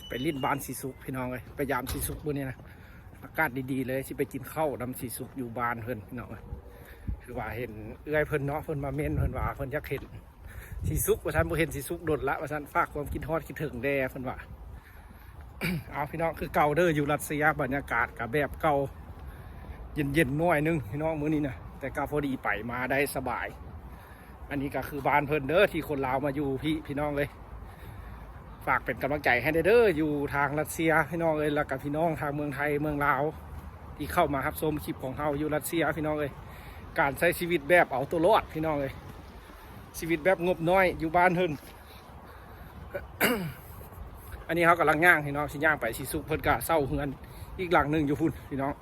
ໄປຫຼິ້ນບ້ານສີສຸກພີ່ນ້ອງເອີຍ ໄປຢາມສີສຸກມື້ນີ້ນະ ອາກາດດີໆເລີຍ ຊິໄປກິນເຂົ້ານຳສີສຸກຢູ່ບ້ານເພິ່ນພີ່ນ້ອງເອີຍ. ຄືວ່າເຫັນເອື້ອຍເພິ່ນເນາະ ເພິ່ນມາເມັ້ນ ເພິ່ນວ່າເພິ່ນຢາກເຫັນສີສຸກວ່າຊັ້ນ ບໍ່ເຫັນສີສຸກດົນລະວ່າຊັ້ນ ຝາກຄວາມຄິດຮອດຄິດເຖິງແດ່ເພິ່ນວ່າ. ເອົາພີ່ນ້ອງ ຄືເກົ່າເດີ ຢູ່ຣັດເຊຍ ບັນຍາກາດກະແບບເກົ່າ ເຢັນໆໜ້ອຍໜຶ່ງພີ່ນ້ອງມື້ນີ້ນະ ແຕ່ກະພໍດີໄປມາໄດ້ສະບາຍ. ອັນນີ້ກະຄືບ້ານເພິ່ນເດີ ທີ່ຄົນລາວມາຢູ່ພີ້ພີ່ນ້ອງເອີຍ. ຝາກເປັນກຳລັງໃຈໃຫ້ແດ່ເດີ ຢູ່ທາງຣັດເຊຍພີ່ນ້ອງເອີຍ ແລ້ວກະພີ່ນ້ອງທາງເມືອງໄທເມືອງລາວ ທີ່ເຂົ້າມາຮັບຊົມຄລິບຂອງເຮົາຢູ່ຣັດເຊຍພີ່ນ້ອງເອີຍ. ການໃຊ້ຊີວິດແບບເອົາຕົວລອດພີ່ນ້ອງເອີຍ ຊີວິດແບບງົບນ້ອຍຢູ່ບ້ານເພິ່ນ. ອັນນີ້ເຮົາກຳລັງຍ່າງພີ່ນ້ອງ ຊິຍ່າງໄປສີສຸກ ເພິ່ນກະເຊົ່າເຮືອນອີກຫຼັງໜຶ່ງຢູ່ພຸ້ນພີ່ນ້ອງ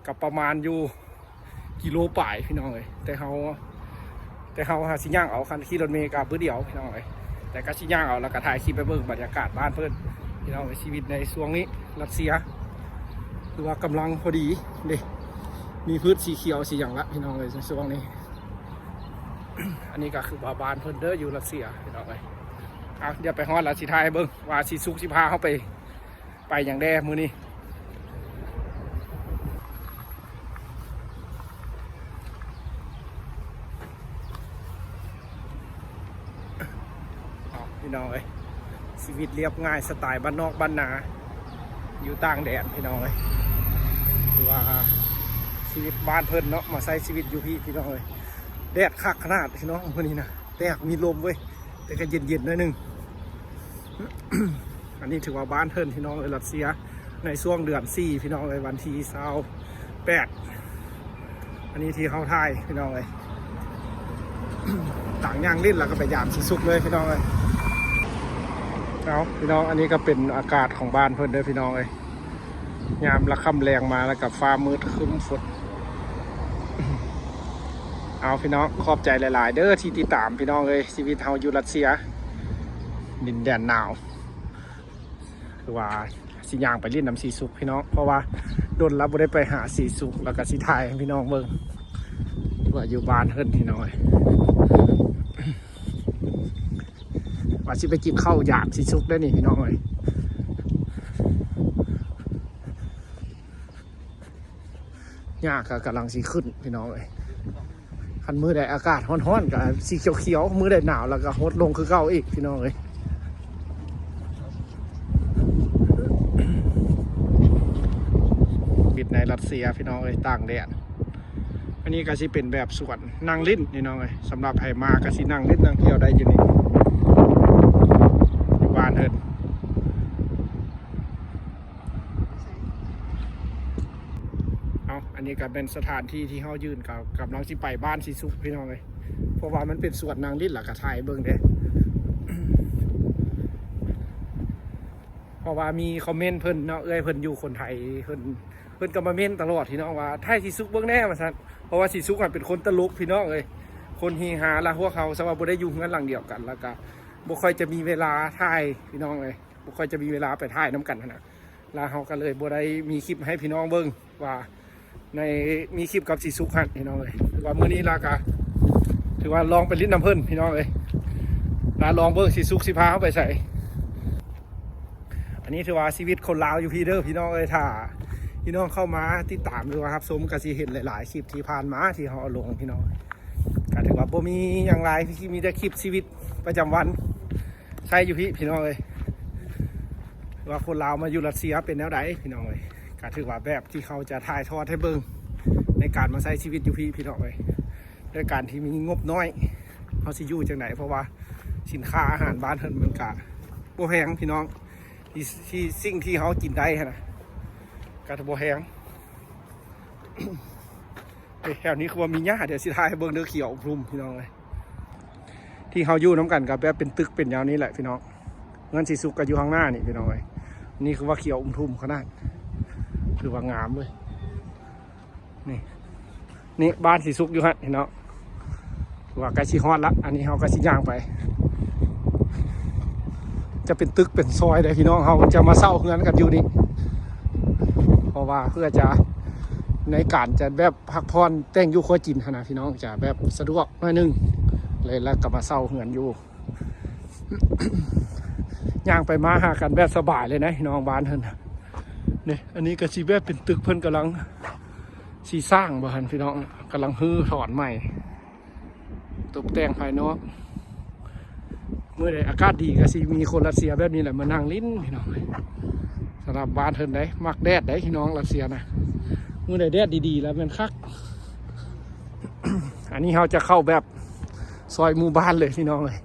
ກະປະມານຢູ່ກິໂລປາຍພີ່ນ້ອງເອີຍ. ແຕ່ເຮົາ ແຕ່ເຮົາຫາຊິຍ່າງເອົາ ຄັນຂີ່ລົດເມກະບຶດດຽວພີ່ນ້ອງເອີຍ ແຕ່ກະຊິຍ່າງເອົາ ແລ້ວກະຖ່າຍຄລິບໃຫ້ເບິ່ງບັນຍາກາດບ້ານເພິ່ນພີ່ນ້ອງເອີຍ. ຊີວິດໃນຊ່ວງນີ້ຣັດເຊຍ ຄືວ່າກຳລັງພໍດີເດ້ ມີພືດສີຂຽວສີຫຍັງລະພີ່ນ້ອງເອີຍ ໃນຊ່ວງນີ້. ອັນນີ້ກະຄືວ່າບ້ານເພິ່ນເດີ ຢູ່ຣັດເຊຍພີ່ນ້ອງເອີຍ. ເອົາ ດຽວໄປຮອດລະຊິຖ່າຍໃຫ້ເບິ່ງວ່າສີສຸກຊິພາເຮົາໄປ ໄປຫຍັງແດ່ມື້ນີ້. ເອົາ ພີ່ນ້ອງເອີຍ ຊີວິດລຽບງ່າຍສະໄຕບ້ານນອກບ້ານນາ ຢູ່ຕ່າງແດນພີ່ນ້ອງເອີຍ. ຄືວ່າຊີວິດບ້ານເພິ່ນເນາະ ມາໃຊ້ຊີວິດຢູ່ພີ້ພີ່ນ້ອງເອີຍ. ແດດຄັກຂະໜາດພີ່ນ້ອງມື້ນີ້ນະ ແຕ່ມີລົມເວີຍ ແຕ່ກະເຢັນໆໜ້ອຍໜຶ່ງ. ອັນນີ້ຖືວ່າບ້ານເພິ່ນພີ່ນ້ອງເອີຍ ຣັດເຊຍ ໃນຊ່ວງເດືອນສີ່ພີ່ນ້ອງເອີຍ ວັນທີຊາວແປດ. ອັນນີ້ທີ່ເຮົາຖ່າຍພີ່ນ້ອງເອີຍ ຕ່າງຍ່າງຫຼິ້ນ ແລ້ວກະໄປຢາມສີສຸກເລີຍພີ່ນ້ອງເອີຍ. ເອົາ ພີ່ນ້ອງ ອັນນີ້ກະເປັນອາກາດຂອງບ້ານເພິ່ນເດີພີ່ນ້ອງເອີຍ. ຍາມລະຄ່ຳແລງມາ ແລ້ວກະຟ້າມືດຄຶ້ມຝົນ. ເອົາ ພີ່ນ້ອງ ຂອບໃຈຫຼາຍໆເດີ ທີ່ຕິດຕາມພີ່ນ້ອງເອີຍ ຊີວິດເຮົາຢູ່ຣັດເຊຍ ດິນແດນໜາວ. ຄືວ່າຊິຍ່າງໄປຫຼິ້ນນຳສີສຸກພີ່ນ້ອງ ເພາະວ່າດົນລະບໍ່ໄດ້ໄປຫາສີສຸກ ແລ້ວກະຊິຖ່າຍໃຫ້ພີ່ນ້ອງເບິ່ງ ວ່າຢູ່ບ້ານເພິ່ນພີ່ນ້ອງເອີຍ. ວ່າຊິໄປກິນເຂົ້າຢາມສີສຸກໄດ້ນີ້ພີ່ນ້ອງເອີຍ. ຫຍ້າກະກຳລັງຊິຂຶ້ນພີ່ນ້ອງເອີຍ. ຄັນມື້ໃດອາກາດຮ້ອນໆກະສີຂຽວໆ ມື້ໃດໜາວລະກະຫົດລົງຄືເກົ່າອີກພີ່ນ້ອງເອີຍ. ຊີວິດໃນຣັດເຊຍພີ່ນ້ອງເອີຍ ຕ່າງແດນ. ອັນນີ້ກະຊິເປັນແບບສວນນັ່ງຫຼິ້ນພີ່ນ້ອງເອີຍ ສຳລັບໃຜມາກະຊິນັ່ງຫຼິ້ນນັ່ງທ່ຽວໄດ້ຢູ່ນີ້ ຢູ່ບ້ານເພິ່ນ. ເອົາ ອັນນີ້ກະແມ່ນສະຖານທີ່ທີ່ເຮົາຢືນ ກະກຳລັງຊິໄປບ້ານສີສຸກພີ່ນ້ອງເອີຍ ເພາະວ່າມັນເປັນສວນນັ່ງຫຼິ້ນ ແລ້ວກະຖ່າຍເບິ່ງເດ້. ເພາະວ່າມີຄອມເມັນເພິ່ນເນາະ ເອື້ອຍເພິ່ນຢູ່ຄົນໄທ ເພິ່ນ ເພິ່ນກະມາເມັ້ນຕະຫຼອດພີ່ນ້ອງວ່າ ຖ່າຍສີສຸກເບິ່ງແດ່ວ່າຊັ້ນ. ເພາະວ່າສີສຸກຫັ້ນເປັນຄົນຕະຫຼົກພີ່ນ້ອງເອີຍ ຄົນເຮຮາ ລະພວກເຮົາຊະວ່າບໍ່ໄດ້ຢູ່ເຮືອນຫຼັງດຽວກັນ ລະກະບໍ່ຄ່ອຍຈະມີເວລາຖ່າຍພີ່ນ້ອງເອີຍ ບໍ່ຄ່ອຍຈະມີເວລາໄປຖ່າຍນຳກັນຫັ້ນນະ. ລະເຮົາກະເລີຍບໍ່ໄດ້ມີຄລິບໃຫ້ພີ່ນ້ອງເບິ່ງວ່າ ໃນ ມີຄລິບກັບສີສຸກຫັ້ນພີ່ນ້ອງເອີຍ. ວ່າມື້ນີ້ລະກະຖືວ່າລອງໄປຫຼິ້ນນຳເພິ່ນພີ່ນ້ອງເອີຍ ລະລອງເບິ່ງສີສຸກຊິພາເຮົາໄປໃສ. ອັນນີ້ຖືວ່າຊີວິດຄົນລາວຢູ່ພີ້ເດີພີ່ນ້ອງເອີຍ. ຖ້າພີ່ນ້ອງເຂົ້າມາຕິດຕາມ ຫຼືວ່າຮັບຊົມ ກະຊິເຫັນຫຼາຍໆຄລິບທີ່ຜ່ານມາທີ່ເຮົາເອົາລົງພີ່ນ້ອງ ກະຖືວ່າບໍ່ມີຫຍັງຫຼາຍ ມີແຕ່ຄລິບຊີວິດປະຈຳວັນ ໃຊ້ຢູ່ພີ້ພີ່ນ້ອງເອີຍ ວ່າຄົນລາວມາຢູ່ຣັດເຊຍເປັນແນວໃດພີ່ນ້ອງເອີຍ. ກະຖືວ່າແບບທີ່ເຮົາຈະຖ່າຍທອດໃຫ້ເບິ່ງ ໃນການມາໃຊ້ຊີວິດຢູ່ພີ້ພີ່ນ້ອງເອີຍ ໂດຍການທີ່ມີງົບນ້ອຍ ເຮົາຊິຢູ່ຈັ່ງໃດ ເພາະວ່າສິນຄ້າອາຫານບ້ານເພິ່ນມັນກະບໍ່ແພງພີ່ນ້ອງ ທີ່ ທີ່ ສິ່ງທີ່ເຮົາກິນໄດ້ຫັ້ນນະ ກະບໍ່ແພງ. ເອີ ແຖວນີ້ຄືວ່າມີຫຍ້າ ດຽວຊິຖ່າຍໃຫ້ເບິ່ງເດີ ຂຽວອຸມທຸ່ມພີ່ນ້ອງເອີຍ. ທີ່ເຮົາຢູ່ນຳກັນກະແບບເປັນຕຶກເປັນຫຍັງນີ້ແຫຼະພີ່ນ້ອງ. ເຮືອນສີສຸກກະຢູ່ຂ້າງໜ້ານີ້ພີ່ນ້ອງເອີຍ. ນີ້ຄືວ່າຂຽວອຸມທຸ່ມຂະໜາດ ຖືວ່າງາມເວີຍ. ນີ້ ນີ້ບ້ານສີສຸກຢູ່ຫັ້ນພີ່ນ້ອງ ວ່າໃກ້ຊິຮອດລະ. ອັນນີ້ເຮົາກະຊິຍ່າງໄປ ຈະເປັນຕຶກເປັນຊອຍເດ້ພີ່ນ້ອງ. ເຮົາຈະມາເຊົ່າເຮືອນກັນຢູ່ນີ້ ເພາະວ່າເພື່ອຈະ ໃນການຈະແບບພັກຜ່ອນແຕ່ງຢູ່ຄົວກິນຫັ້ນນະພີ່ນ້ອງ ຈະແບບສະດວກໜ້ອຍໜຶ່ງ ເລີຍລະກະມາເຊົ່າເຮືອນຢູ່. ຍ່າງໄປມາຫາກັນແບບສະບາຍເລີຍນະພີ່ນ້ອງ ບ້ານເພິ່ນ. ນີ້ ອັນນີ້ກໍຊິແບບເປັນຕຶກ ເພິ່ນກຳລັງຊິສ້າງບໍ່ຫັ້ນພີ່ນ້ອງ ກຳລັງຮື້ຖອນໃໝ່ ຕົບແຕ່ງພາຍນອກ. ມື້ໃດອາກາດດີກໍຊິມີຄົນຣັດເຊຍແບບນີ້ແຫຼະມານັ່ງຫຼິ້ນພີ່ນ້ອງ. ສຳລັບບ້ານເພິ່ນເດ້ ມັກແດດເດ້ພີ່ນ້ອງ ຣັດເຊຍນະ. ມື້ໃດແດດດີໆ ແລ້ວແມ່ນຄັກ. ອັນນີ້ເຮົາຈະເຂົ້າແບບຊອຍໝູ່ບ້ານເລີຍພີ່ນ້ອງເອີຍ.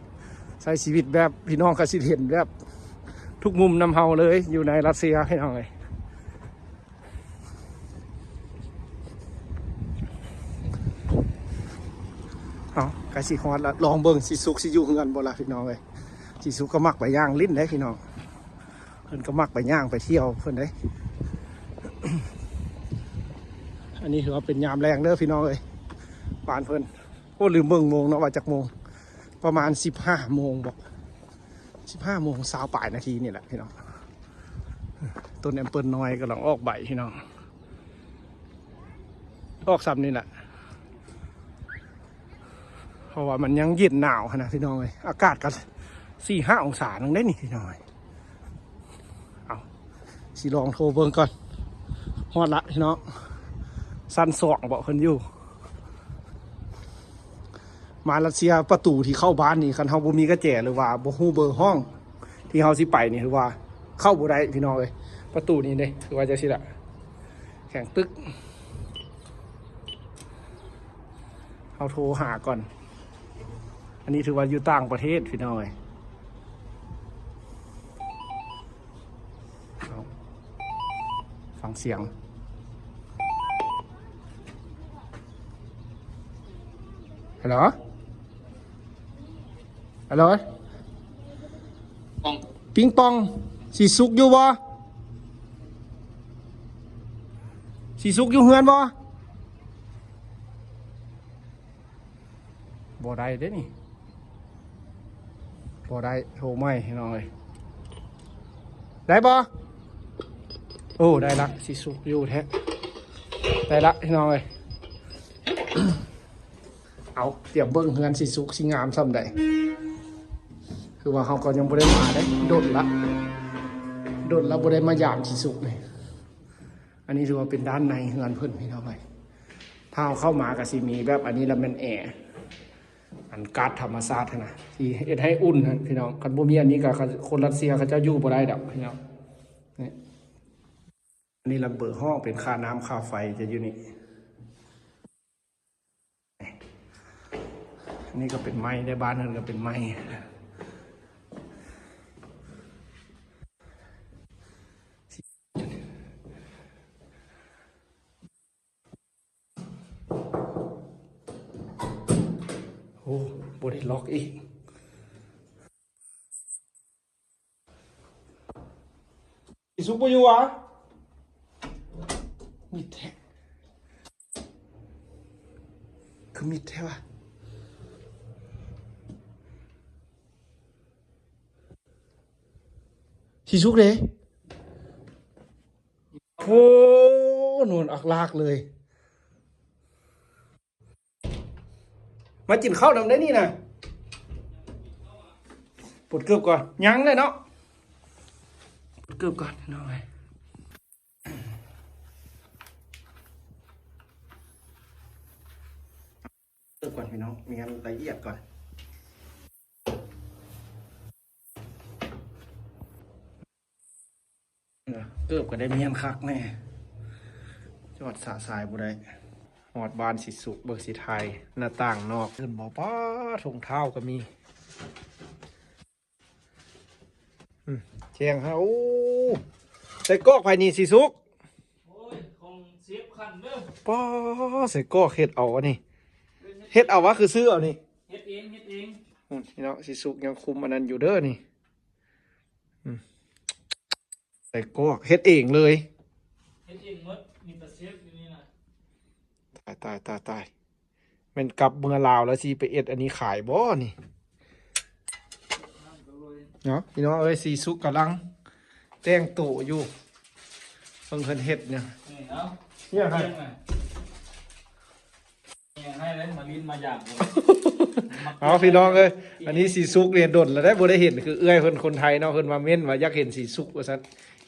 ໃຊ້ຊີວິດແບບ ພີ່ນ້ອງກໍຊິເຫັນແບບທຸກມຸມນຳເຮົາເລີຍ ຢູ່ໃນຣັດເຊຍພີ່ນ້ອງເອີຍ. ເອົາ ໃກ້ຊິຮອດລະ ລອງເບິ່ງຊີສຸກຊິຢູ່ເຮືອນບໍ່ລະພີ່ນ້ອງເອີຍ. ຊີສຸກກໍມັກໄປຍ່າງຫຼິ້ນເດ້ພີ່ນ້ອງ ເພິ່ນກໍມັກໄປຍ່າງໄປທ່ຽວເພິ່ນເດ້. ອັນນີ້ຖືວ່າເປັນຍາມແລງເດີພີ່ນ້ອງເອີຍ ບ້ານເພິ່ນ. ໂອ້ ລືມເບິ່ງໂມງເນາະ ວ່າຈັກໂມງ ປະມານສິບຫ້າໂມງບໍ ສິບຫ້າໂມງຊາວປາຍນາທີນີ້ແຫຼະພີ່ນ້ອງ. ຕົ້ນແອມເປິນນ້ອຍກຳລັງອອກໃບພີ່ນ້ອງ ອອກຊ່ຳນີ້ແຫຼະ ເພາະວ່າມັນຍັງເຢັນໜາວຫັ້ນນະພີ່ນ້ອງເອີຍ. ອາກາດກໍສີ່ຫ້າອົງສາໜຶ່ງເດ້ນີ້ພີ່ນ້ອງເອີຍ. ເອົາ ຊິລອງໂທເບິ່ງກ່ອນ. ຮອດລະພີ່ນ້ອງ ຊັ້ນສອງບໍ ເພິ່ນຢູ່. ມາຣັດເຊຍ ປະຕູທີ່ເຂົ້າບ້ານນີ້ ຄັນເຮົາບໍ່ມີກະແຈ ຫຼືວ່າບໍ່ຮູ້ເບີຫ້ອງທີ່ເຮົາຊິໄປນີ້ ຖືວ່າເຂົ້າບໍ່ໄດ້ພີ່ນ້ອງເອີຍ. ປະຕູນີ້ເດ້ ຄືວ່າຈັ່ງຊີ້ລະ ແຂງຕຶກ. ເຮົາໂທຫາກ່ອນ. ອັນນີ້ຖືວ່າຢູ່ຕ່າງປະເທດພີ່ນ້ອງເອີຍ. ເອົາ ຟັງສຽງ. ຮັລໂຫຼ ຮັລໂຫຼ ປິງປອງ ຊິສຸກຢູ່ບໍ່? ຊິສຸກຢູ່ເຮືອນບໍ່? ບໍ່ໄດ້ເດ້ນີ້ ບໍ່ໄດ້. ໂທໃໝ່ພີ່ນ້ອງເອີຍ ໄດ້ບໍ່? ໂອ້ ໄດ້ລະ ຊິສຸກຢູ່ແທ້ ໄດ້ລະພີ່ນ້ອງເອີຍ. ເອົາ ຕຽມເບິ່ງເຮືອນຊິສຸກຊິງາມຊ່ຳໃດ. ຄືວ່າເຮົາກໍຍັງບໍ່ໄດ້ມາເດ້ ດົນລະ ດົນລະບໍ່ໄດ້ມາຢາມຊິສຸກນີ້. ອັນນີ້ຖືວ່າເປັນດ້ານໃນເຮືອນເພິ່ນພີ່ນ້ອງເອີຍ. ຖ້າເຮົາເຂົ້າມາກໍຊິມີແບບ ອັນນີ້ລະແມ່ນແອ ອັນກາດທຳມະຊາດຫັ້ນນະ ທີ່ເຮັດໃຫ້ອຸ່ນຫັ້ນພີ່ນ້ອງ. ຄັນບໍ່ມີອັນນີ້ກໍ ຄົນຣັດເຊຍເຂົາເຈົ້າຢູ່ບໍ່ໄດ້ດອກພີ່ນ້ອງ. ນີ້ ອັນນີ້ລະເບີຫ້ອງ ເປັນຄ່ານ້ຳຄ່າໄຟຈະຢູ່ນີ້. ນີ້ກໍເປັນໄມ້ໄດ້ ບ້ານເພິ່ນກໍເປັນໄມ້. ໂອ້ ບໍ່ໄດ້ລັອກອີກ. ຊິສຸກບໍ່ຢູ່ຫວາ? ມິດແທ້ ຄືມິດແທ້ຫວາ? ຊິສຸກເດ້. ໂອ້ ນອນອັກລາກເລີຍ. ມາກິນເຂົ້ານຳໄດ້ນີ້ນະ. ປົດເກີບກ່ອນ ຍັງເລີຍເນາະ ປົດເກີບກ່ອນພີ່ນ້ອງເອີຍ. ເກີບກ່ອນພີ່ນ້ອງ ມີງານລະອຽດກ່ອນ. ເກີບກໍໄດ້ມ້ຽນຄັກແນ່ ຈອດສະສາຍບໍ່ໄດ້. ຮອດບ້ານຊິສຸກ ເບິ່ງຊິຖ່າຍໜ້າຕ່າງນອກ ເຫັນບໍ່? ປ້າ ຖົງເທົ້າກໍມີ. ອືມ ແຈ້ງຮະ. ໂອ້ ໃສ່ກອກໃຜນີ້ຊິສຸກ? ໂອ້ຍ ຂອງເຊຟຂັນເດີ. ປ້າ ໃສ່ກອກເຮັດເອົາອັນນີ້ ເຮັດເອົາຫວາ ຄືຊື້ເອົານີ້? ເຮັດເອງ ເຮັດເອງ. ອືມ ພີ່ນ້ອງ ຊິສຸກຍັງຄຸມອັນນັ້ນຢູ່ເດີນີ້. ອືມ ໃສ່ກອກເຮັດເອງເລີຍ ເຮັດເອງໝົດ ມີແຕ່ເຊຟຢູ່ນີ້ນະ. ຕາຍ ຕາຍ ຕາຍ ຕາຍ ແມ່ນກັບເມືອລາວແລ້ວຊິໄປເຮັດອັນນີ້ຂາຍບໍ່ນີ້? ເນາະ ພີ່ນ້ອງເອີຍ ຊິສຸກກຳລັງແຕ່ງໂຕຢູ່ ເບິ່ງເພິ່ນເຮັດຫຍັງ. ນີ້ເອົາ ນີ້ໃຫ້ ນີ້ໃຫ້ເລີຍ ມາຫຼິ້ນມາຢາມ. ເອົາ ພີ່ນ້ອງເອີຍ ອັນນີ້ສີສຸກນີ້ດົນແລ້ວເດ້ ບໍ່ໄດ້ເຫັນ ຄືເອື້ອຍເພິ່ນຄົນໄທເນາະ ເພິ່ນມາເມັ້ນວ່າຢາກເຫັນສີສຸກວ່າຊັ້ນ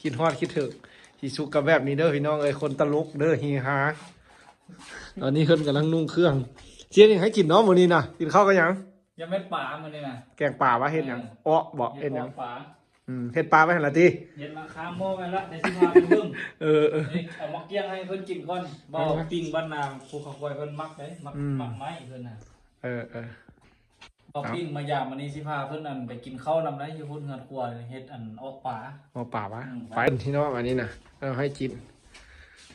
ຄິດຮອດຄິດເຖິງ ສີສຸກກໍແບບນີ້ເດີພີ່ນ້ອງເອີຍ ຄົນຕະຫຼົກເດີເຮຮາ ຕອນນີ້ເພິ່ນກຳລັງນຸ່ງເຄື່ອງ ສຽງຫຍັງໃຫ້ກິນເນາະມື້ນີ້ນະ ກິນເຂົ້າກັບຫຍັງ? ຍັງແມ່ນປາມື້ນີ້ນະ ແກງປາວະ ເຮັດຫຍັງ? ເອີ ເອາະບໍ ເຮັດຫຍັງ? ເອາະປາ ອືມ ເຮັດປາໄວ້ຫັ້ນລະຕິ ເຮັດລະຄາໝໍ້ໄວ້ລະ ດຽວຊິພາໄປເບິ່ງ ເອີໆ ເອົາໝາກກ້ຽງໃຫ້ເພິ່ນກິນກ່ອນ ເອົາ ເອົາປີ້ງບ້ານນາ ຜູ້ເຂົາຄວາຍເພິ່ນມັກເດ້ ມັກ ອືມ ໝາກໄມ້ເພິ່ນນະ ເອີໆ ເອົາ ເອົາປີ້ງມາຢາມ ອັນນີ້ຊິພາເພິ່ນ ອັນ ໄປກິນເຂົ້ານຳໄດ໋ ຢູ່ພຸ້ນເຮືອນຄົວ ເຮັດ ອັນ ເອາະປາ ເອາະປາວະ ອືມ ໄປ ພີ່ນ້ອງ ອັນນີ້ນະ ເອົາໃຫ້ກິນ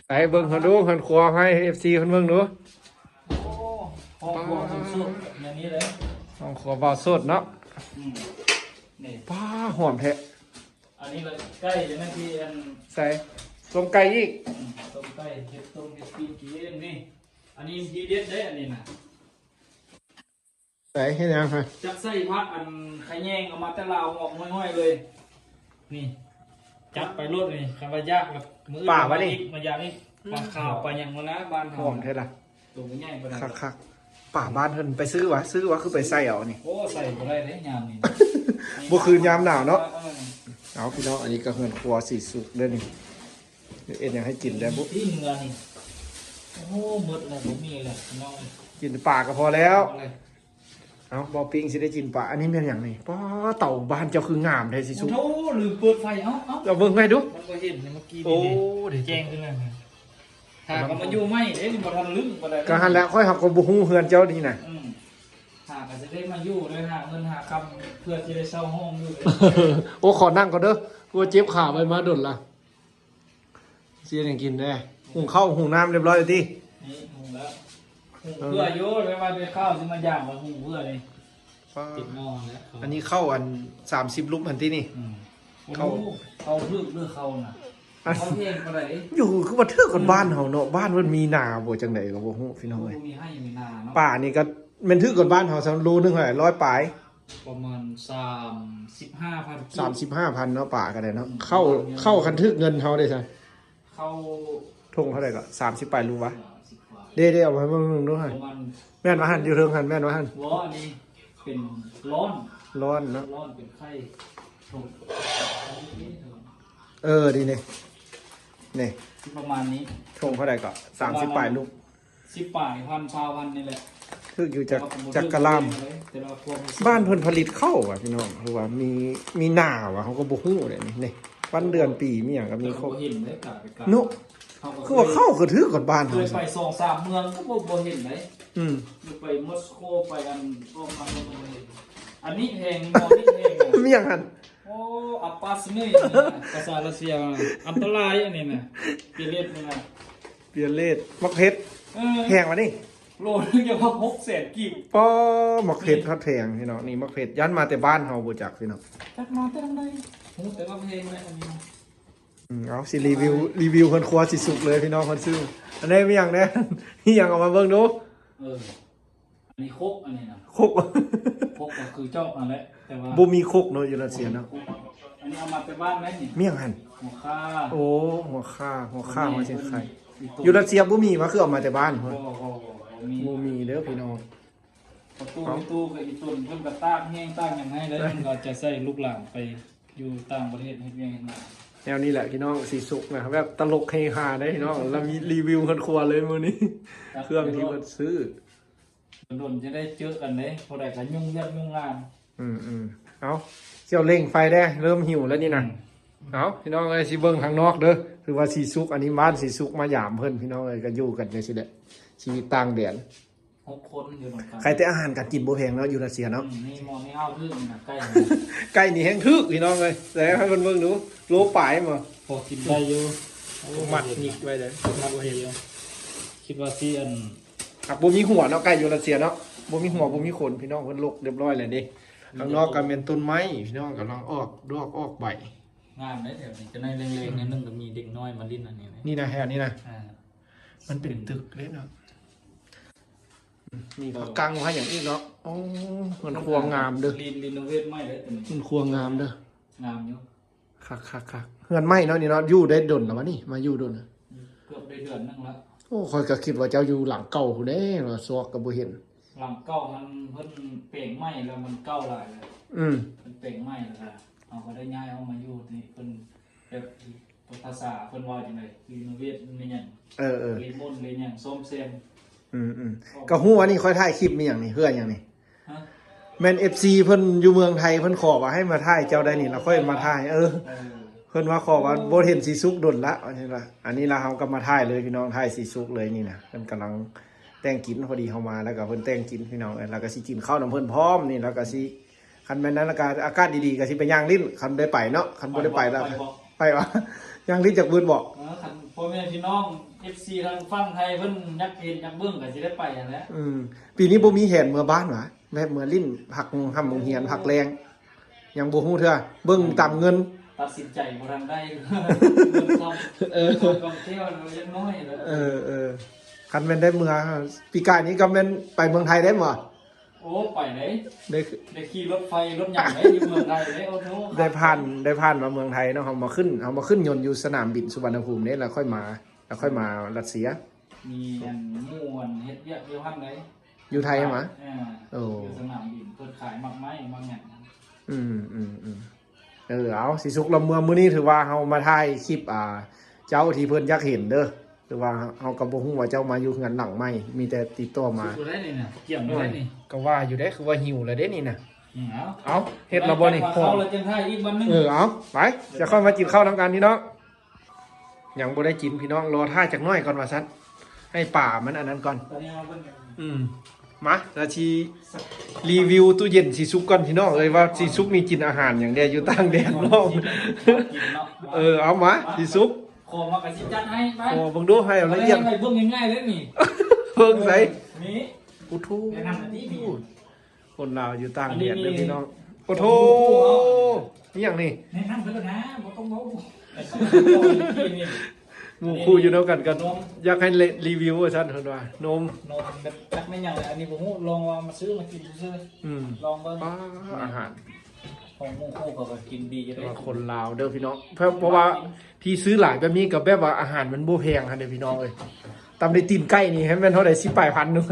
ໄປເບິ່ງເຂົາດູ ເຮືອນຄົວໃຫ້ເອັຟຊີເພິ່ນເບິ່ງດູ ໂອ້ ຫ້ອງຄົວເພິ່ນສຸດແນວນີ້ເລີຍ ຫ້ອງຄົວບ່າວໂສດເນາະ ອືມ ນີ້ ປ້າ ຫອມແທ້ ອັນນີ້ກໍໄກ່ ອັນນັ້ນທີ່ອັນ ໃສ່ ຕົ້ມໄກ່ອີກ ອືມ ຕົ້ມໄກ່ ເຮັດຕົ້ມເຮັດປີ້ງກິນນີ້ ອັນນີ້ທີເດັດເດ້ ອັນນີ້ນະ ໃສ່ ເຮັດຫຍັງຮະ? ຈັກໃສ່ຜັກ ອັນ ຂະແຍງເອົາມາແຕ່ລາວ ຫອມຫ້ອຍໆເລີຍ ນີ້ ຈັດໄປໂລດນີ້ ຄັນວ່າຢາກລະມື້ອື່ນ ປາວະນີ້ ມາຢາກນີ້ ອືມ ປາຂາວ ປາຫຍັງຫັ້ນນະ ບ້ານເຮົາ ຫອມແທ້ລະ ໂຕໃຫຍ່ບໍ່ໄດ້ ຄັກໆ ປາບ້ານເພິ່ນໄປຊື້ຫວາ ຊື້ຫວາ ຄືໄປໃສ່ເອົານີ້ ໂອ້ ໃສ່ບໍ່ໄດ້ເດ້ຍາມນີ້ ບໍ່ຄືຍາມໜາວເນາະ ເອີ ເອົາ ພີ່ນ້ອງ ອັນນີ້ກໍເຮືອນຄົວສີສຸກເດີນີ້ ເຮັດຫຍັງໃຫ້ກິນແດ່ບຸ? ຕີນເຮືອນີ້ ໂອ້ ໝົດແລ້ວ ບໍ່ມີແລ້ວ ພີ່ນ້ອງເອີຍ ກິນປາກໍພໍແລ້ວ ພໍແລ້ວ ເອົ້າ ບໍ່ປີ້ງຊິໄດ້ກິນປາ ອັນນີ້ແມ່ນຫຍັງນີ້? ປ້າ ເຕົາບ້ານເຈົ້າຄືງາມແທ້ຊິສຸກ ໂອ້ ລືມເປີດໄຟ ເອົ້າ ເອົ້າ ເອົາເບິ່ງໃຫ້ດູ ມັນບໍ່ເຫັນນີ້ ເມື່ອກີ້ ໂອ້ ນີ້ ເດ້ ແຈ້ງຂຶ້ນແລ້ວນະ ຫາກໍມາຢູ່ໃໝ່ເດ້ ບໍ່ທັນລຶ້ງປານໃດ ກໍຫັ້ນແຫຼະ ຂ້ອຍຫາກໍບໍ່ຮູ້ເຮືອນເຈົ້ານີ້ນະ ອືມ ຫາກໍຊິໄດ້ມາຢູ່ໄດ້ ຫາເງິນຫາຄຳ ເພື່ອຊິໄດ້ເຊົ່າຫ້ອງຢູ່ເດ້ ໂອ້ ຂໍນັ່ງກ່ອນເດີ ກວ່າເຈັບຂາ ໄປມາດົນລະ. ຊິເຮັດຫຍັງກິນແດ່? ຫຸງເຂົ້າຫຸງນ້ຳຮຽບຮ້ອຍແລ້ວຕິ? ນີ້ຫຸງແລ້ວ ຫຸງເພື່ອຢູ່ ແຕ່ວ່າໄດ້ຂ່າວຊິມາຢາມວ່າຫຸງເພື່ອນີ້ ປາ ຕິດໝໍ້ແລ້ວ ອັນນີ້ເຂົ້າອັນສາມສິບລຸບຫັ້ນຕິນີ້? ອືມ ເຂົ້າ ໂອ້ໂຫ ເຂົ້າຖືກເດີເຂົ້ານະ ອັນ ເຂົ້າແພງປານໃດ? ຢູ່ຄືວ່າຖືກກັບບ້ານເຮົາເນາະ ບ້ານເພິ່ນມີນາບໍ່ ຈັ່ງໃດກໍບໍ່ຮູ້ພີ່ນ້ອງເອີຍ ບໍ່ມີໄຮ່ມີນາເນາະ ປານີ້ກໍແມ່ນຖືກກັບບ້ານເຮົາຊະ ໂລໜຶ່ງເທົ່າໃດ ຮ້ອຍປາຍ ປະມານສາມສິບຫ້າພັນ ສາມສິບຫ້າພັນເນາະ ປາກໍໄດ້ເນາະ ອືມ ເຂົ້າ ປະມານ ເຂົ້າຄັນຖືກເງິນເຮົາເດ້ຊະ ເຂົ້າ ຖົງເທົ່າໃດກໍ ສາມສິບປາຍລູກວະ ສາມສິບປາຍ ເດ້ໆ ເອົາມາເບິ່ງດູຫັ້ນ ປະມານ ແມ່ນວ່າຫັ້ນ ຢູ່ເທິງຫັ້ນ ແມ່ນວ່າຫັ້ນ ບໍ່ ອັນນີ້ເປັນລ້ອນ ລ້ອນເນາະ ລ້ອນເປັນໄຂ່ຖົງ ເອີ ນີ້ ນີ້ ນີ້ ຊິປະມານນີ້ ຖົງເທົ່າໃດກໍ ສາມສິບປາຍລູກ ສິບປາຍພັນ ຊາວພັນນີ້ແຫຼະ ຖືກຢູ່ຈັກ ຈັກກະລາມ ແຕ່ວ່າຄວາມຮູ້ສຶກ ບ້ານເພິ່ນຜະລິດເຂົ້າຫວາພີ່ນ້ອງ ຫຼືວ່າມີ ມີນາຫວາ ເຮົາກໍບໍ່ຮູ້ເດ້ນີ້ ນີ້ ວັນເດືອນປີມີຫຍັງກໍມີຄົບ ແຕ່ວ່າບໍ່ເຫັນເດ້ ກາໄປກາ ເນາະ ເຮົາກໍ ຄືວ່າເຂົ້າກໍຖືກກັບບ້ານເຮົາ ເຄີຍໄປສອງສາມເມືອງກໍບໍ່ ບໍ່ເຫັນເດ້ ອືມ ໄປມອສໂກ ໄປອັນ ອອກມາກໍບໍ່ເຫັນ ອັນນີ້ແພງ ໝໍ້ນີ້ແພງ ມີຫຍັງຫັ້ນ? ໂອ້ ອັບປາສເມຍ ພາສາຣັດເຊຍ ອັນຕະລາຍອັນນີ້ນະ ເປເລັດນີ້ນະ ເປເລັດ ໝາກເຜັດ ເອີ ແພງຫວານີ້ ໂລໜຶ່ງຈະຫົກແສນກີບ ປ້າ ໝາກເຜັດຮອດແພງພີ່ນ້ອງ ນີ້ໝາກເຜັດ ຢ້ານມາແຕ່ບ້ານເຮົາບໍ່ຈັກພີ່ນ້ອງ ຈັກມາແຕ່ທາງໃດ ຮູ້ແຕ່ວ່າແພງແຫຼະອັນນີ້ນະ ອືມ ເອົາ ຊິຣີວິວ ເອີ ຣີວິວເຮືອນຄົວຊິສຸກເລີຍພີ່ນ້ອງ ເພິ່ນຊື້ ອັນນີ້ມີຫຍັງແດ່ ມີຫຍັງເອົາມາເບິ່ງດູ ເອີ ອັນນີ້ຄົກ ອັນນີ້ນະ ຄົກ ຄົກກໍຄືຈອກນັ້ນແຫຼະ ແຕ່ວ່າບໍ່ມີຄົກເນາະ ຢູ່ຣັດເຊຍເນາະ ອັນນີ້ເອົາມາແຕ່ບ້ານໄດ໋ນີ້ ມີຫຍັງຫັ້ນ? ຫົວຂ່າ ໂອ້ ຫົວຂ່າ ຫົວຂ່າ ຫົວຊິງໄຄ ຢູ່ຣັດເຊຍບໍ່ມີຫວາ ຄືເອົາມາແຕ່ບ້ານພຸ້ນ ບໍ່ ບໍ່ ບໍ່ ບໍ່ມີ ບໍ່ມີເດີພີ່ນ້ອງ ປະຕູ ເອົ້າ ປະຕູກໍອີຕົນ ເພິ່ນກໍຕາກແຫ້ງຕາກຫຍັງໃຫ້ເລີຍ ເພິ່ນກໍຈະໃສ່ລູກຫຼານໄປຢູ່ຕ່າງປະເທດເຮັດວຽກເຮັດງານ ແນວນີ້ແຫຼະພີ່ນ້ອງ ສີສຸກນະ ແບບຕະຫຼົກເຮຮາເດ້ພີ່ນ້ອງ ລະມີຣີວິວເຮືອນຄົວເລີຍມື້ນີ້ ເຄື່ອງທີ່ເພິ່ນຊື້ ດົນໆ ຈະໄດ້ເຈີກັນເດ້ ຜູ້ໃດກໍຫຍຸ້ງວຽກຫຍຸ້ງງານ ອືມໆ ເອົາ ເຈົ້າເລັ່ງໄຟແດ່ ເລີ່ມຫິວແລ້ວນີ້ນະ ອືມ ເອົາ ພີ່ນ້ອງເອີຍ ຊິເບິ່ງທາງນອກເດີ ຄືວ່າສີສຸກ ອັນນີ້ບ້ານສີສຸກ ມາຢາມເພິ່ນ ພີ່ນ້ອງເອີຍ ກໍຢູ່ກັນຈັ່ງຊີ້ແຫຼະ ຊີວິດຕ່າງແດນ ຫົກຄົນຢູ່ນຳກັນ ໃຄແຕ່ອາຫານການກິນບໍ່ແພງເນາະ ຢູ່ຣັດເຊຍເນາະ ອືມ ນີ້ໝໍ້ນີ້ເອົາຖືກນະ ໄກ່ ໄກ່ນີ້ແຮງຖືກ ພີ່ນ້ອງເອີຍ ແຕ່ໃຫ້ເພິ່ນເບິ່ງດູ ໂລປາຍບໍ່ ພໍກິນໄດ້ຢູ່ ໂອ້ ມັດຫຍິກໄວ້ເດີ ມັດຫຍິກຢູ່ ຄິດວ່າຊິອັນ ຫາກບໍ່ມີຫົວເນາະ ໄກ່ຢູ່ຣັດເຊຍເນາະ ບໍ່ມີຫົວ ບໍ່ມີຂົນ ພີ່ນ້ອງ ເພິ່ນລົກຮຽບຮ້ອຍແລ້ວເດ້ ຂ້າງນອກກໍແມ່ນຕົ້ນໄມ້ ພີ່ນ້ອງ ກຳລັງອອກດອກອອກໃບ ງາມເດ້ແຖວນີ້ ຈະໜ້ອຍແລງໆ ໜ້ອຍໜຶ່ງກໍມີເດັກນ້ອຍມາຫຼິ້ນອັນນີ້ ນີ້ນະ ແຖວນີ້ນະ ອ່າ ມັນເປັນຕຶກເດ້ເນາະ ມີພະກັງພະຫຍັງອີກເນາະ ໂອ້ ເຮືອນຄົວງາມເດີ ລີນ ລີໂນເວດໃໝ່ເດ້ ເຮືອນຄົວງາມເດີ ງາມຢູ່ ຄັກໆໆ ເຮືອນໃໝ່ເນາະນີ້ເນາະ ຢູ່ໄດ້ດົນແລ້ວວະນີ້ ມາຢູ່ດົນ ເກືອບໄດ້ເດືອນໜຶ່ງແລ້ວ ໂອ້ ຂ້ອຍກໍຄິດວ່າເຈົ້າຢູ່ຫຼັງເກົ່າພຸ້ນເດ້ ວ່າຊອກກໍບໍ່ເຫັນ ຫຼັງເກົ່າຫັ້ນເພິ່ນແປງໃໝ່ແລ້ວ ມັນເກົ່າຫຼາຍແລ້ວ ອືມ ເພິ່ນແປງໃໝ່ແລ້ວກະເຮົາກະໄດ້ຍ້າຍອອກມາຢູ່ນີ້ ເພິ່ນແບບ ພາສາເພິ່ນເວົ້າຈັ່ງໃດ ຣີໂນເວດແມ່ນຫຍັງ ເອີໆ ຣີໂມດແມ່ນຫຍັງ ສ້ອມແຊມ ອືມໆ ກໍຮູ້ວ່ານີ້ຂ້ອຍຖ່າຍຄລິບແມ່ນຫຍັງນີ້ ເພື່ອຫຍັງນີ້ ຮະ ແມ່ນເອັຟຊີເພິ່ນຢູ່ເມືອງໄທ ເພິ່ນຂໍວ່າໃຫ້ມາຖ່າຍເຈົ້າໄດ້ນີ້ ແລ້ວຂ້ອຍມາຖ່າຍ ເອີ ເອີ ເພິ່ນວ່າຂໍວ່າບໍ່ເຫັນສີສຸກດົນລະ ວ່າຊັ້ນວ່າ ອັນນີ້ລະເຮົາກໍມາຖ່າຍເລີຍພີ່ນ້ອງ ຖ່າຍສີສຸກເລີຍນີ້ນະ ເພິ່ນກຳລັງແຕ່ງກິນ ພໍດີເຮົາມາແລ້ວກໍເພິ່ນແຕ່ງກິນພີ່ນ້ອງເອີຍ ແລ້ວກໍຊິກິນເຂົ້ານຳເພິ່ນພ້ອມນີ້ ແລ້ວກໍຊິ ຄັນແມ່ນນັ້ນລະກະອາກາດດີໆ ກະຊິໄປຍ່າງຫຼິ້ນ ຄັນໄດ້ໄປເນາະ ຄັນບໍ່ໄດ້ໄປລະ ໄປບໍ່ ໄປຫວາ ຍ່າງຫຼິ້ນຈັກບືດບໍ່ ເອີ ຄັນພໍ່ແມ່ພີ່ນ້ອງເອັຟຊີທາງຝັ່ງໄທເພິ່ນຢາກເຫັນຢາກເບິ່ງກະຊິໄດ້ໄປຫັ້ນແຫຼະ ອືມ ປີນີ້ບໍ່ມີແຜນເມືອບ້ານຫວາ ແບບເມືອຫຼິ້ນ ພັກໂຮງຮ່ຳໂຮງຮຽນ ພັກແລງ ຍັງບໍ່ຮູ້ເທື່ອ ເບິ່ງຕາມເງິນ ຕັດສິນໃຈບໍ່ທັນໄດ້ ເງິນຄຳ ເອີ ກອງແກ້ວຍັງນ້ອຍ ເອີໆ ຄັນແມ່ນໄດ້ເມືອ ປີກາຍນີ້ກໍແມ່ນໄປເມືອງໄທໄດ້ບໍ່? ໂອ້ ໄປເດ້ ໄດ້ ໄດ້ຂີ່ລົດໄຟລົດຫຍັງເດ້ ຢູ່ເມືອງໄທເດ້ ໂອ້ໂທ ໄດ້ຜ່ານ ໄດ້ຜ່ານມາເມືອງໄທເນາະ ເຮົາມາຂຶ້ນ ເຮົາມາຂຶ້ນຍົນຢູ່ສະໜາມບິນສຸວັນນະພູມເດ້ ແລ້ວຄ່ອຍມາ ແລ້ວຄ່ອຍມາຣັດເຊຍ ມີອັນໝູ່ອັນເຮັດວຽກຢູ່ຫັ້ນເດ້ ຢູ່ໄທຫວາ ເອີ ໂອ້ ຢູ່ສະໜາມບິນ ເພິ່ນຂາຍໝາກໄມ້ໝາກຫຍັງ ອືມໆໆ ເອີ ເອົາ ສີສຸກລະເມືອງ ມື້ນີ້ຖືວ່າເຮົາມາຖ່າຍຄລິບ ອ່າ ເຈົ້າທີ່ເພິ່ນຢາກເຫັນເດີ ຄືວ່າເຮົາກໍບໍ່ຮູ້ວ່າເຈົ້າມາຢູ່ເຮືອນຫຼັງໃໝ່ ມີແຕ່ຕິດຕໍ່ມາ ສຸກແລ້ວນີ້ນະ ກຽມແລ້ວນີ້ ກໍວ່າຢູ່ເດ້ ຄືວ່າຫິວແລ້ວເດ້ນີ້ນະ ອືມ ເອົາ ເອົາ ເຮັດແລ້ວບໍ່ນີ້ ເຂົ້າແລ້ວຈັ່ງຖ່າຍອີກວັນໜຶ່ງ ເອີ ເອົາ ໄປ ຈະຄ່ອຍມາກິນເຂົ້ານຳກັນພີ່ນ້ອງ ຍັງບໍ່ໄດ້ກິນພີ່ນ້ອງ ລໍຖ້າຈັກໜ້ອຍກ່ອນວ່າຊັ້ນ ໃຫ້ປາມັນອັນນັ້ນກ່ອນ ຕອນນີ້ເຮົາເບິ່ງ ອືມ ມາ ລະຊິຣີວິວຕູ້ເຢັນສີສຸກກ່ອນພີ່ນ້ອງເອີຍ ວ່າສີສຸກນີ້ກິນອາຫານຫຍັງແດ່ຢູ່ຕ່າງແດນເນາະ ກິນເນາະ ເອີ ເອົາມາ ສີສຸກ ຂໍມາກະຊິຈັດໃຫ້ ໄປ ຂໍເບິ່ງດູ ໃຫ້ລະອຽດ ເບິ່ງງ່າຍໆເດ້ນີ້ ເບິ່ງໃສ ນີ້ ໂອ້ໂທ ແນະນຳອັນນີ້ ຄົນລາວຢູ່ຕ່າງແດນເດີພີ່ນ້ອງ ໂອ້ໂທ ອີ່ຫຍັງນີ້ ແນະນຳເພິ່ນນະ ບໍ່ຕ້ອງເວົ້າ ໝູ່ຄູ່ຢູ່ນຳກັນກໍຢາກໃຫ້ຣີວິວວ່າຊັ້ນ ເພິ່ນວ່ານົມ ນົມແບບຈັກແມ່ນຫຍັງແຫຼະ ອັນນີ້ບໍ່ຮູ້ ລອງວ່າມາຊື້ມາກິນຊື່ໆ ອືມ ລອງເບິ່ງ ອາຫານຂອງໝູ່ຄູ່ເຂົາກໍກິນດີຢູ່ເດ້ ແຕ່ວ່າຄົນລາວເດີພີ່ນ້ອງ ເພາະ ເພາະວ່າທີ່ຊື້ຫຼາຍແບບນີ້ກໍແບບວ່າອາຫານມັນບໍ່ແພງຫັ້ນເດ້ພີ່ນ້ອງເອີຍ ຕຳໄດ້ຕີນໄກ່ນີ້ໃຫ້ແມ່ນເທົ່າໃດ ສິບປາຍພັນໜຶ່ງ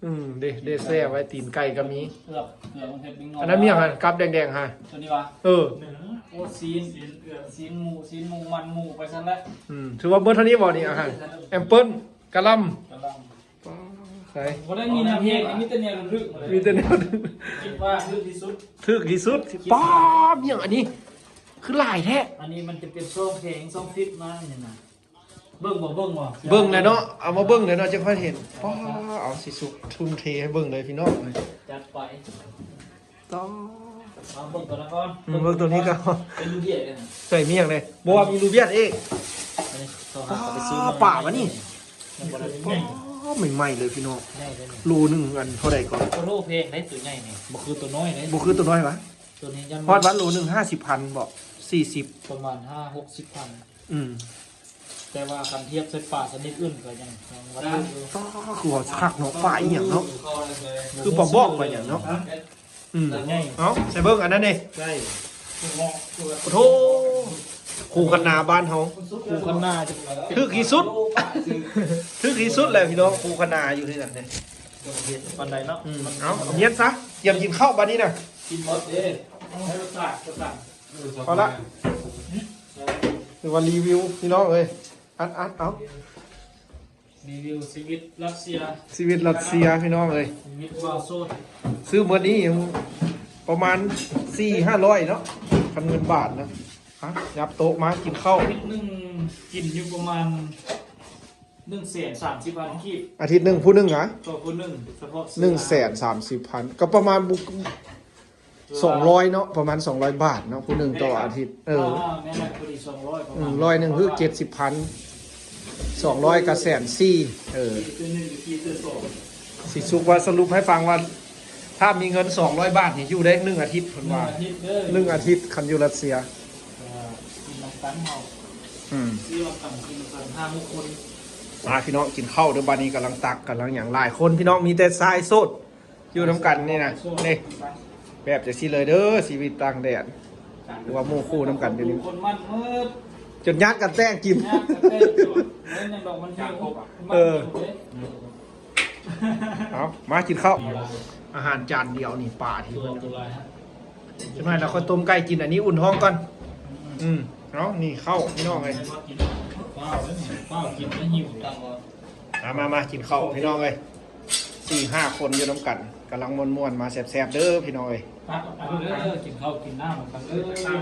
ອືມ ເດ້ ເດ້ແຊ່ໄວ້ ຕີນໄກ່ກໍມີ ເກືອບ ເກືອບເຮັດເດັກນ້ອຍ ອັນນັ້ນມີຫຍັງຫັ້ນ ກັບແດງໆຫັ້ນ ຕົວນີ້ຫວາ ເອີ ໂອ້ ຊີ້ນ ຊີ້ນເອືອ ຊີ້ນໝູ ຊີ້ນໝູ ມັນໝູ ໄປຊັ້ນແຫຼະ ອືມ ຖືວ່າເບິດເທົ່ານີ້ບໍ່ນີ້ ອາຫານ ແອມເປິ້ນ ກະຫຼ່ຳ ກະຫຼ່ຳ ໃສ່ ບໍ່ໄດ້ມີແນວແພງ ມີແຕ່ແນວຖືກ ມີແຕ່ແນວຖືກ ຄິດວ່າຖືກທີ່ສຸດ ຖືກທີ່ສຸດ ປ້າ ມີຫຍັງອັນນີ້ ຄືຫຼາຍແທ້ ອັນນີ້ມັນຈະເປັນຊ່ອງແພງ ຊ່ອງຟິດມານີ້ນະ ເບິ່ງບໍ່ ເບິ່ງບໍ່ ເບິ່ງແລ້ວເນາະ ເອົາມາເບິ່ງແລ້ວເນາະ ຈັ່ງຄ່ອຍເຫັນ ປ້າ ເອົາ ສີສຸກທຸ່ມເທໃຫ້ເບິ່ງເລີຍພີ່ນ້ອງ ຈັດໄປ ຕ້ອງ ເອົາເບິ່ງຕົວນັ້ນກ່ອນ ອືມ ເບິ່ງຕົວນີ້ກ່ອນ ເປັນຮູບວຽດເດ້ ໃສ່ມີຫຍັງເດ້ ບໍ່ວ່າມີຮູບວຽດອີກ ອັນນີ້ເຂົາຫາໄປຊື້ມາ ປ້າ ປາຫວານີ້ ຍັງບໍ່ໄດ້ ປ້າ ໃໝ່ໆເລີຍພີ່ນ້ອງ ໃຫຍ່ເດ້ນີ້ ໂລໜຶ່ງອັນເທົ່າໃດກ່ອນ ໂອ້ໂຫ ແພງເດ້ ຕົວໃຫຍ່ນີ້ ບໍ່ຄືຕົວນ້ອຍເດ້ ບໍ່ຄືຕົວນ້ອຍຫວາ ຕົວນີ້ຍັງ ຮອດວ່າໂລໜຶ່ງຫ້າສິບພັນບໍ ສີ່ສິບ ປະມານຫ້າຫົກສິບພັນ ອືມ ແຕ່ວ່າຄັນທຽບໃສ່ປາຊະນິດອື່ນກໍຍັງ ຍັງວ່າຖືກຢູ່ ປ້າ ຄືວ່າຄັກເນາະ ປາອີ່ຫຍັງເນາະ ຄືປາບອກປາຫຍັງເນາະ ອືມ ເອົາ ໃສ່ເບິ່ງອັນນັ້ນເດ້ ໃສ່ ໂອ້ໂທ ຄູຄະນາບ້ານເຮົາ ຄູຄະນາ ຖືກທີ່ສຸດ ຖືກທີ່ສຸດແຫຼະພີ່ນ້ອງ ຄູຄະນາຢູ່ທີ່ນັ້ນເດ້ ປານໃດເນາະ ອືມ ເອົາ ເອົາ ເຮັດຊະ ກຽມກິນເຂົ້າບາດນີ້ນະ ກິນໝົດເດ້ ໃຫ້ລົດຊາດກໍສັ່ງ ພໍລະ ຖືວ່າຣີວິວພີ່ນ້ອງເອີຍ ອັດໆ ເອົາ ຣີວິວຊີວິດຣັດເຊຍ ຊີວິດຣັດເຊຍພີ່ນ້ອງເອີຍ ຊີວິດບ່າວໂສດ ຊື້ມື້ນີ້ປະມານສີ່ຫ້າຮ້ອຍເນາະ ຄັນເງິນບາດນະ ຮະ ຫຍັບໂຕະມາກິນເຂົ້າ ອາທິດໜຶ່ງກິນຢູ່ປະມານໜຶ່ງແສນສາມສິບພັນກີບ ອາທິດໜຶ່ງຜູ້ໜຶ່ງຫະ ຕໍ່ຜູ້ໜຶ່ງ ສະເພາະ ໜຶ່ງແສນສາມສິບພັນ ກໍປະມານ ສອງຮ້ອຍເນາະ ປະມານສອງຮ້ອຍບາດເນາະ ຜູ້ໜຶ່ງຕໍ່ອາທິດ ເອີ ອ່າ ແມ່ນແຫຼະ ພໍດີສອງຮ້ອຍປະມານ ອືມ ຮ້ອຍໜຶ່ງຄືເຈັດສິບພັນ ສອງຮ້ອຍກໍແສນສີ່ ເອີ ຕີເທື່ອໜຶ່ງຢູ່ ຕີເທື່ອສອງ ສີສຸກວ່າສະຫຼຸບໃຫ້ຟັງວ່າ ຖ້າມີເງິນສອງຮ້ອຍບາດນີ້ຢູ່ໄດ້ໜຶ່ງອາທິດ ເພິ່ນວ່າ ໜຶ່ງອາທິດເດີ ໜຶ່ງອາທິດ ຄັນຢູ່ຣັດເຊຍ ເອີ ກິນນຳກັນເຮົາ ອືມ ຊື້ນຳກັນ ກິນນຳກັນຫ້າຫົກຄົນ ມາພີ່ນ້ອງ ກິນເຂົ້າເດີ ບາດນີ້ກຳລັງຕັກ ກຳລັງຫຍັງ ຫຼາຍຄົນພີ່ນ້ອງ ມີແຕ່ຊາຍໂສດ ຢູ່ນຳກັນນີ້ນະ ນີ້ ແບບຈັ່ງຊີ້ເລີຍເດີ ຊີວິດຕ່າງແດນ ຫຼືວ່າໝູ່ຄູ່ນຳກັນຢູ່ນີ້ ຄົນມັນເມີດ ຈົນຍາດກັນແຕ່ງກິນ ຍາດກັນແຕ່ງກິນ ເອີ ມັນຍັງດອກມັນຫິວ ເອີ ມັນຫິວເດ້ ເອົາ ມາກິນເຂົ້າ. ອາຫານຈານດຽວນີ້ ປາທີ່ເພິ່ນ ຈັກໜ້ອຍລະຄ່ອຍຕົ້ມໄກ່ກິນ. ອັນນີ້ອຸ່ນທ້ອງກ່ອນ. ອືມ ເອົາ ນີ້ເຂົ້າພີ່ນ້ອງເອີຍ. ມາ ມາ ມາກິນເຂົ້າພີ່ນ້ອງເອີຍ. ສີ່ຫ້າຄົນຢູ່ນຳກັນ ກຳລັງມ່ວນໆ ມາແຊບໆເດີພີ່ນ້ອງເອີຍ. ກິນເຂົ້າກິນນ້ຳນຳກັນເດີ.